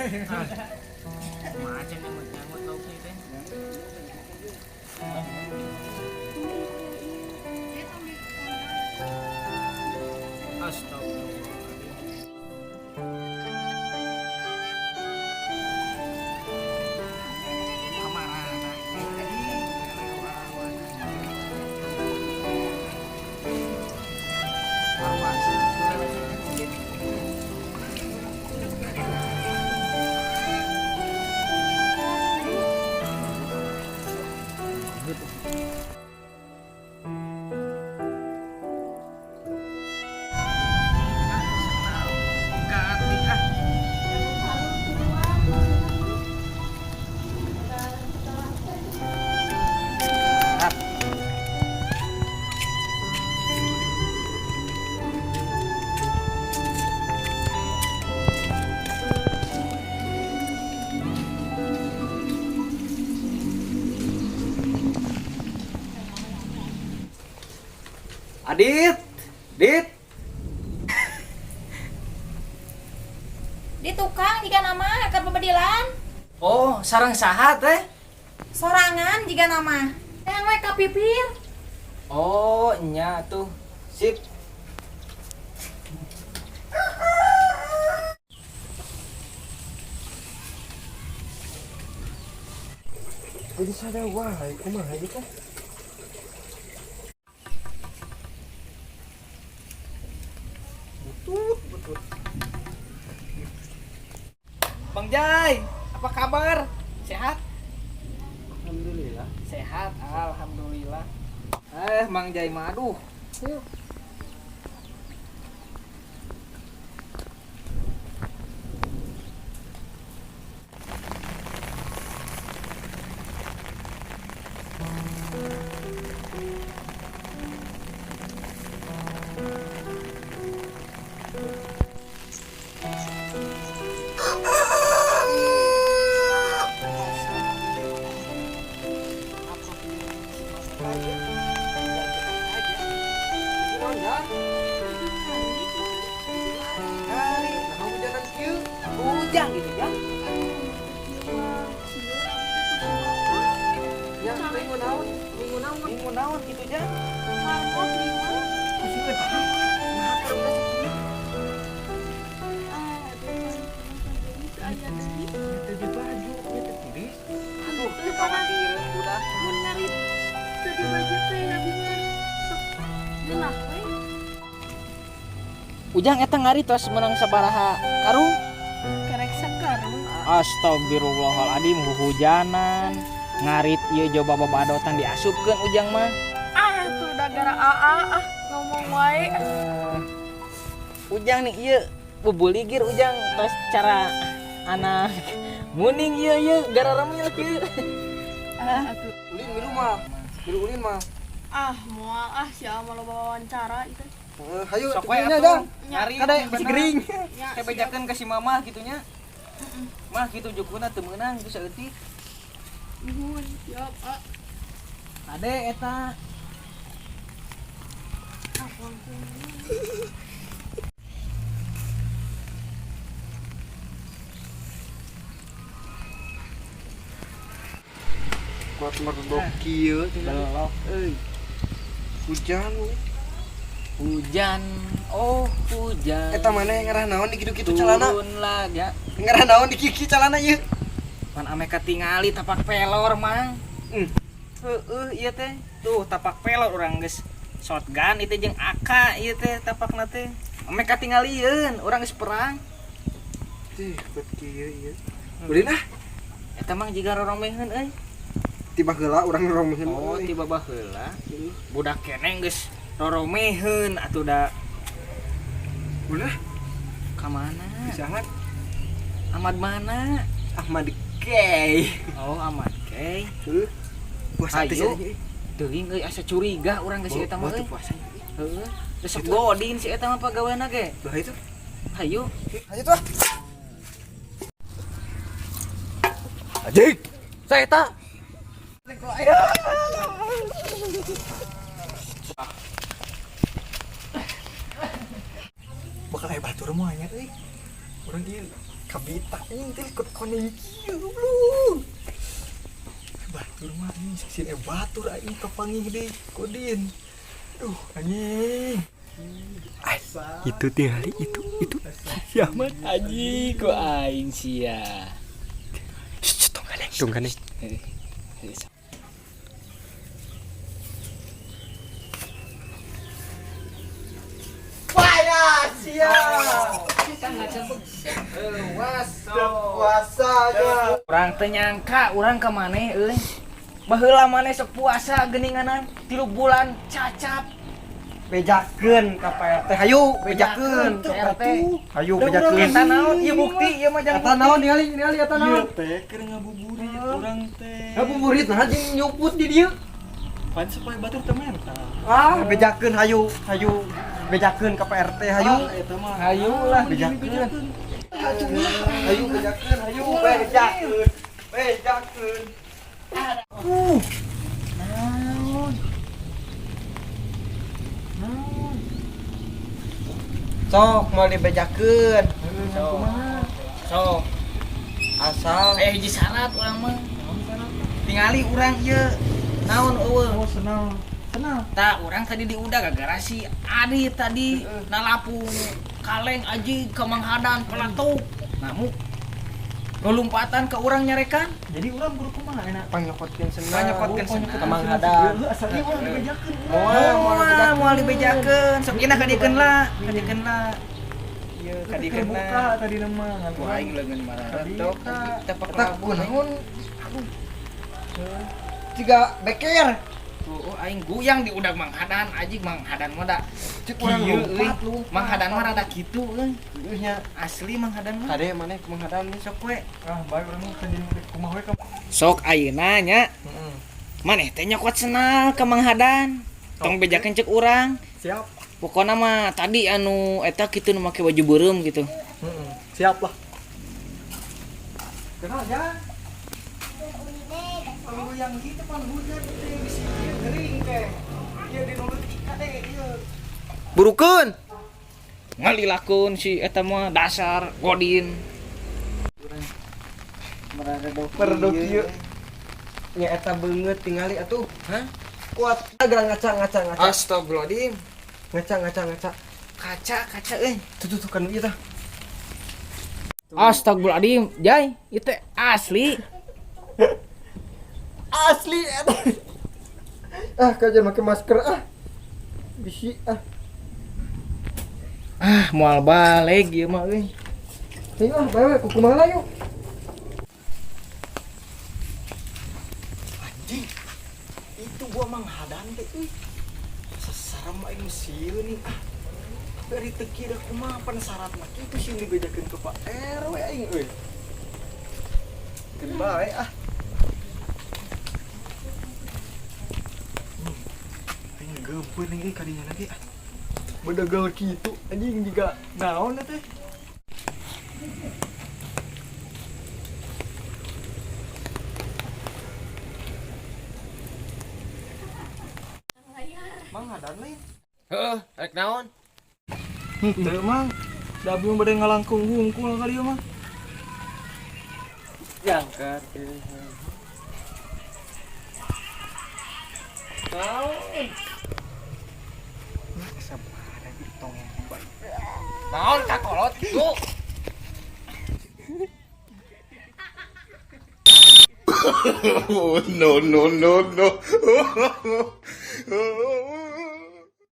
Macam nyamut-nyamut lauknya teh. Astagfirullahaladzim. Kamarana? Awas. Kati ah. Adit, Dit. Di tukang jika nama akan pebedilan. Oh, sarang saha teh? Sorangan jika nama. Yang we kapipir. Oh, nya tuh. Sip. Jadi sada wae kumaha ieu teh? Butut, butut. Bang Jai, apa kabar? Sehat? Alhamdulillah. Sehat, alhamdulillah. Mang Jai mah aduh. Yuk. Hujan gitu ya. Ya, minggu naon? Minggu naon? Minggu naon gitu ya. Marmot lima. Nah, kalau udah sakieu. Teu baju, nya teu tiris. Aduh, teu khawatireun budak. Mun ngarit teu di baju teh abi mah. Sok geunah we. Ujang eta ngari tos menang sabaraha karung? Karek sakarung. Astagfirullahaladzim, huhujanan. Ngarit ieu coba babadotan diasupkeun ujang mah. Ah, tuh udah gara aa ah ngomong wae. Ujang nih ieu bubuligir ujang tos cara anak muning ieu ieu gara remil kieu. Ah, atuh. Ulin milu mah. Milu ulin mah. Ah, moal ah si ama loba wawancara itu. Heeh, hayu Sok we atuh nya, atuh. Jang. Ngari Kade bisi gering. Ya, Teh bejakeun ka si mama kitu nya. Mah kitu jukuna teu meunang kitu saeutik. Nuhun, siap, ah. Ade eta. Ah, langsung. Kuat merdok kieu Belok euy. Hujan. Hujan, oh hujan. Eta mana yang ngarah naon di kitu-kitu calana? Turun lagi ya. Ngarah naon di kieu calana ieu? Pan ame katingali tapak pelor, Mang. Hmm. Heeh, ieu teh. Tuh tapak pelor urang geus shotgun itu jeung AK ieu teh tapakna teh. Ame katingalieun, urang geus perang. Tih, kuat kieu ieu. Ulin ah, Eta mang jiga roromeheun euy. tiba heula urang roromeheun. Oh, euy. tiba baheula. Budak keneh geus roromeheun atuh da Ulin ah, ka mana? bisa Ahmad. Ahmad mana? Ahmad Kei. Oh, Ahmad Kei. Heuh. Puasa teh Hayu. sia euy. Teuing euy asa curiga urang ge si eta mah Batu euy. puasa. Heeh. Geus sok godin si eta mah pagaweana ge. Lah itu. Hayu. Hayu tuh. Anjing. Saya tak. Bakal aya batur mah nya euy. Urang ieu Kabita ini teh ikut koneng kieu goblok. Batur mah anjing sisin batur aing kapanggih deui Kodin. Duh anjing. Ay, itu tingali itu si Ahmad Anjing ku aing sia. Shh, tong ganeng, tong ganeng. Wah, siap. Puasa aja. Urang teu nyangka urang ka maneh euy. Baheula maneh sok puasa geuninganan 3 bulan cacap. Bejakeun ka Pak RT. Hayu, bejakeun. Ka RT. Hayu bejakeun. Eta naon? Ieu bukti ieu mah jangan Eta naon ningali ningali eta naon? Ieu teh keur ngabuburit urang teh. Ngabuburit nah jeung nyuput di dieu. Pan supaya batur teu menta. Ah, bejakeun hayu, hayu. Bejakeun ka Pak RT hayu. Ah, eta mah. Hayu lah. Bejakeun. Hayu bejakeun, hayu bejakeun. Bejakeun. Naon? Naon? Sok mau dibejakeun. Sok. Sok. Asal Aya hiji syarat urang mah. Tingali urang ieu. Naon eueuh? Oh, senang. Senang. Tak, urang tadi diudah gara-gara si Adi tadi nalapu kaleng aji ke Manghadan pelatuk. Ngamuk. Lompatan ke urang nyarekan. Jadi urang kudu kumaha enak? pangnyokotkeun senang. Pangnyokotkeun senang. Ka Manghadan. Heuh, asal ieu urang dibejakeun. Moal Moal moal dibejakeun. Sok ina kadiekeun lah, kadiekeun lah. Ieu kadiekeun Buka lah. tadi nama ngan Wah, aing leungeun mararetok. Tepak Eta kunaon? Aduh. Tiga beker. Tuh, oh, aing guyang di udag Manghadan, aji Manghadan mah da. Cik urang Kieu, lompat euy. lompat. Manghadan mah rada kitu euy. Euy nya. Asli Manghadan mah. Kade maneh ku Manghadan nih. Sok we. Ah, bae urang mah tadi kumaha we ka. Sok ayeuna nya. Heeh. Maneh teh nyokot senal ke Manghadan. Tong bejakeun cek urang. Siap. Pokona mah tadi anu eta kitu nu make baju beureum gitu. Heeh. Siap lah. Kenal ya. Kalau yang gitu pan hujan teh bisi ieu gering teh. Ieu dinulut ikan teh ieu. Burukeun. Ngalilakeun si eta mah dasar godin. Meredok ieu. Nya eta beungeut tingali atuh. Hah? Kuat agar ngaca ngaca ngaca. Astagfirullahaladzim. Ngaca ngaca ngaca. Kaca kaca euy. Tuh tuh tuh kan ieu tah. Astagfirullahaladzim, Jai, itu teh asli. Asli eta. Ah, kajian make masker ah. Bisi ah. Ah, moal balik ieu mah euy. Ayo ah, bae we kumaha lah yuk. Anjing. Itu gua Manghadan teh euy. Seserem aing sieun nih ah. Tapi ari teu kieu da kumaha pan syarat mah kitu sieun dibejakeun ke Pak RW aing euy. Keun bae ah. Aing geupeun euy kadinya lagi ah. Bedagal kitu anjing jiga naon teh. Manghadan lain. Heeh, rek naon? Henteu mang. Da abdi mah bade ngalangkung hungkul kali ieu mah. Jangkar. Naon? Sabar tong bae. Naon kakolot kitu? Oh, no, no, no, no.